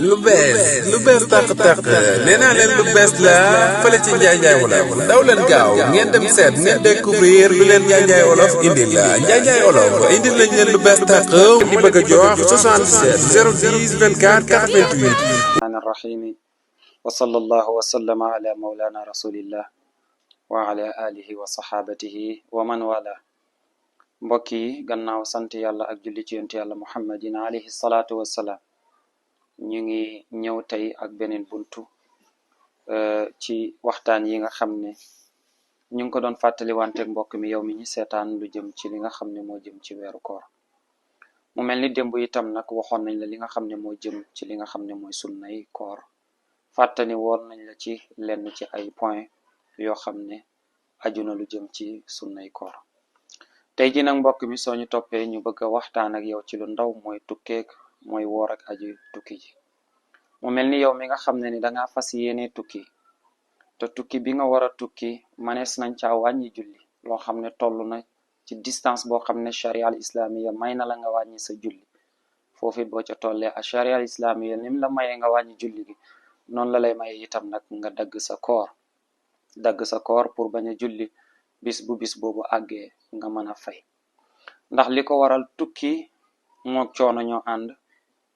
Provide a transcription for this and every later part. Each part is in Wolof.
lu bees tàq nee naa leen lu bees la fële ci Njaay Wolof daw leen gaaw ngeen dem seet ngeen découvrir lu leen Njaay Wolof indil la Njaay Wolof indil nañ leen lu bees tàq di bëgg a jox 77 010 24 88 rahim wa sallallahu wa sallama ala mawlana rasulillah wa ala alihi wa sahabatihi wa man wala. mbokk yi gannaaw sant yàlla ak julli ci yonent yàlla muhammadin alayhi salaatu wassalaam, ñu ngi ñëw tey ak beneen buntu ci waxtaan yi nga xam ne ñu ngi ko doon fàttali wanteeg mbokk mi yow mi ñu seetaan lu jëm ci li nga xam ne moo jëm ci weeru koor. mu mel ni démb itam nag waxoon nañ la li nga xam ne moo jëm ci li nga xam ne mooy sunnay koor, fàttani woon nañ la ci lenn ci ay point yoo xam ne aju na lu jëm ci sunnay koor. tey ji nag mbokk mi soo ñu toppee ñu bëgg a waxtaan ak yow ci lu ndaw mooy tukkeek mooy woor ak aju tukki ji. mu mel ni yow mi nga xam ne ni danga fas yéene tukki te tukki bi nga war a tukki manees nañ caa wàññi julli loo xam ne toll na ci distance boo xam ne charia al islamiya may na la nga wàññi sa julli. foofu boo ca tollee a charia al islamiya nim la mayee nga wàññi julli gi noonu la lay maye itam nag nga dagg sa koor pour bañ a julli bis boobu àggee nga mën a fay. ndax li ko waral tukki mook coono ñoo ànd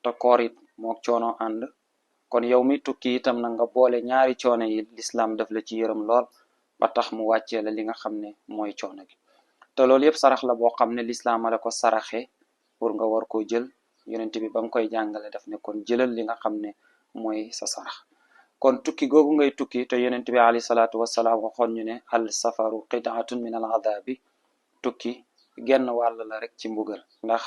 te koor it mook coono ànd, kon yow mi tukki itam nag nga boole ñaari coono yi lislaam daf la ci yërëm lool ba tax mu wàccee la li nga xam ne mooy coono gi. te loolu yëpp sarax la boo xam ne lislaam la ko saraxe pour nga war koo jël. yonent bi ba mu koy jàngale daf ne kon jëlal li nga xam ne mooy sa sarax. kon tukki googu ngay tukki te yonent bi alayhi salaatu wassalaam waxoon ñu ne al safaru qitaatun min al adabi, tukki genn wàll la rek ci mbugal, ndax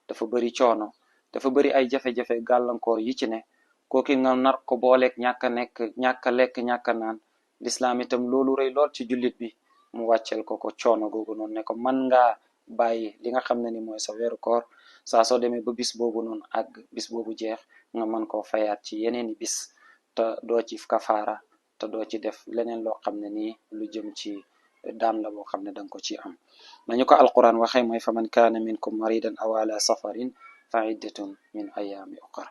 dafa bëri coono, dafa bëri ay jafe-jafe gàllankoor yi ci ne. kooki nga nar ko booleeg ñàkk a lekk ñàkk a naan, lislaam itam loolu rëy lool ci jullit bi mu wàccel ko coono googu noonu ne ko mën ngaa bàyyi li nga xam ne ni mooy sa weeru koor, saa soo demee ba bis boobu noonu àgg, bis boobu jeex nga mën koo fayaat ci yeneeni bis te doo ci kafaara te doo ci def leneen loo xam ne nii lu jëm ci daan la boo xam ne danga ko ci am. nañu ko alquran waxee mooy fa man kaana minkum maridan aw ala safarin fa iddatun min ayaami uxar.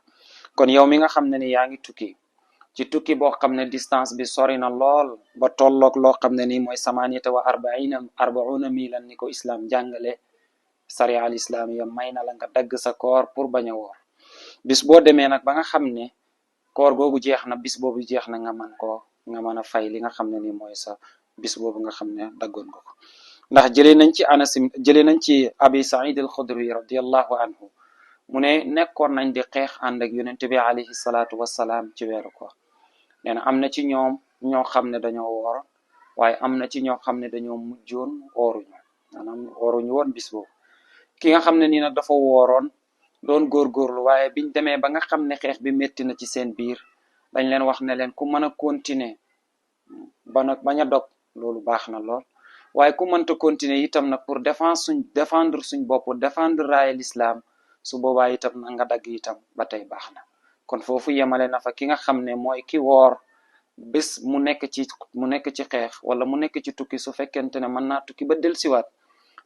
kon yow mi nga xam ne ni yaa ngi tukki ci tukki boo xam ne distance bi sori na lool ba tolloog loo xam ne nii mooy samaniyata wa arbauna milan ni ko islam jàngale, sariya al islamiya may na la nga dagg sa koor pour bañ a woor. bis boo demee nag ba nga xam ne koor googu jeex na, bis boobu jeex na, nga mën a fay li nga xam ne ni mooy sa bis boobu nga xam ne daggoon nga ko. ndax jëlee nañ ci abi said al xudri radiallahu anhu mu ne nekkoon nañ di xeex ànd ak yonente bi alayhi salaatu wassalaam ci weeru koor. nee na am na ci ñoom ñoo xam ne dañoo woor, waaye am na ci ñoo xam ne dañoo mujjoon wooruñu, maanaam wooruñu woon bis boobu. ki nga xam ne nii nag dafa wooroon doon góorgóorlu, waaye biñ demee ba nga xam ne xeex bi métti na ci seen biir, dañ leen wax ne leen ku mën a continuer ba nag bañ a dog loolu baax na lool, waaye ku mënta continuer itam nag pour défendre suñ bopp, défendre raaya l'islam, su boobaa itam na nga dagg itam ba tey baax na. kon foofu yemale na fa ki nga xam ne mooy ki woor bés mu nekk ci xeex wala mu nekk ci tukki, su fekkente ne mën naa tukki ba dellusiwaat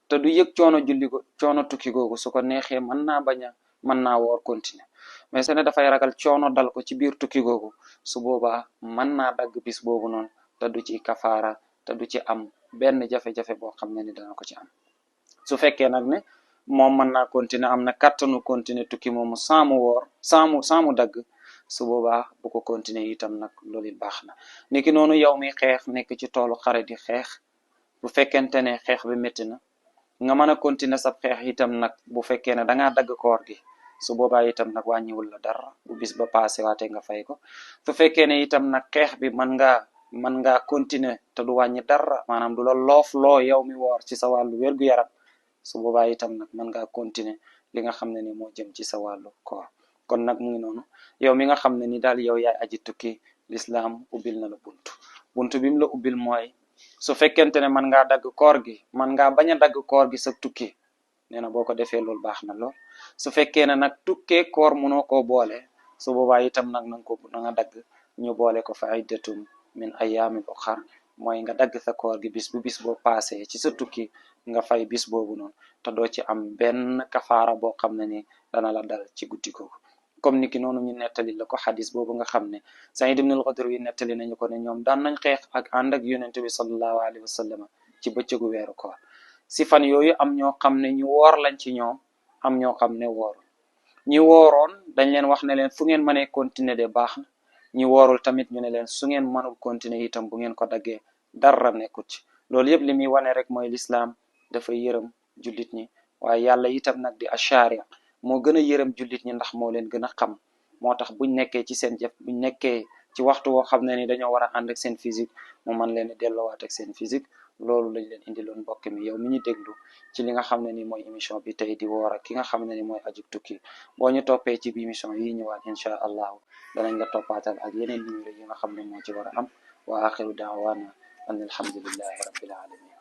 te du yëg coono tukki googu, su ko neexee mën naa woor continuer. mais su ne dafay ragal coono dal ko ci biir tukki googu, su boobaa mën naa dagg bis boobu noonu te du ci kafaara te du ci am benn jafe-jafe boo xam ne ni dana ko ci am. su fekkee nag ne moom mën naa continuer, am na kattanu continuer tukki moomu saamu woor saamu dagg, su boobaa bu ko continuer itam nag loolu baax na. niki noonu yow mi xeex nekk ci toolu xare di xeex, bu fekkente ne xeex bi métti na nga mën a continuer sab xeex itam nag, bu fekkee ne dangaa dagg koor gi, su boobaa itam nag wàññiwul la dara, bu bis ba passé waate nga fay ko. su fekkee ne itam nag xeex bi mën ngaa continuer te du wàññi dara, maanaam du la loof loo yow mi woor ci sa wàllu wér-gu-yaram, su boobaa itam nag mën ngaa continuer li nga xam ne ni moo jëm ci sa wàllu koor. kon nag mu ngi noonu, yow mi nga xam ne ni daal yow yaay aji tukki, l'islam ubbil na la buntu bi mu la ubbil mooy su fekkente ne mën ngaa dagg koor gi, mën ngaa bañ a dagg koor gi sa tukki, nee na boo ko defee loolu baax na lool. su fekkee ne nag tukkee koor mënoo koo boole, su boobaa itam nag na nga dagg, ñu boole ko fa iddatum min ayaamin uxar, mooy nga dagg sa koor gi bis boo passé ci sa tukki nga fay bis boobu noonu te doo ci am benn kafaara boo xam ne ni dana la dal ci guddi googu. comme ni ki noonu ñu nettali la ko xadis boobu nga xam ne Saïd ibn al-Khudri nettali nañu ko ne ñoom daan nañ xeex ak ànd ak yonente bi sallallahu alayhi wa sallam ci bëccëgu weeru koor si fan yooyu am ñoo xam ne ñu woor lañ ci ñoom am ñoo xam ne wooru ñi wooroon dañ leen wax ne leen fu ngeen mënee continuer de baax na ñi woorul tamit ñu ne leen su ngeen mënul continuer itam bu ngeen ko daggee dara nekkut ci loolu yëpp li muy wane rek mooy lislaam dafay yërëm jullit ñi waaye yàlla itam nag di asharia moo gën a yërëm jullit ñi ndax moo leen gën a xam moo tax buñ nekkee ci seen jëf buñ nekkee ci waxtu woo xam ne ni dañoo war a ànd ak seen physique mu man leen a delloowaat ak seen physique loolu lañ leen indiloon mbokk mi yow mi ñu déglu ci li nga xam ne ni mooy émission bi tey di woor ak ki nga xam ne ni mooy ajub tukki boo ñu toppee ci bi émission yi ñëwaat inchaa allahu danañ la toppaatal ak yeneen numéro yi nga xam ne moo ci war a am wa axiru daawaana an alhamdulillahi rabbil alamin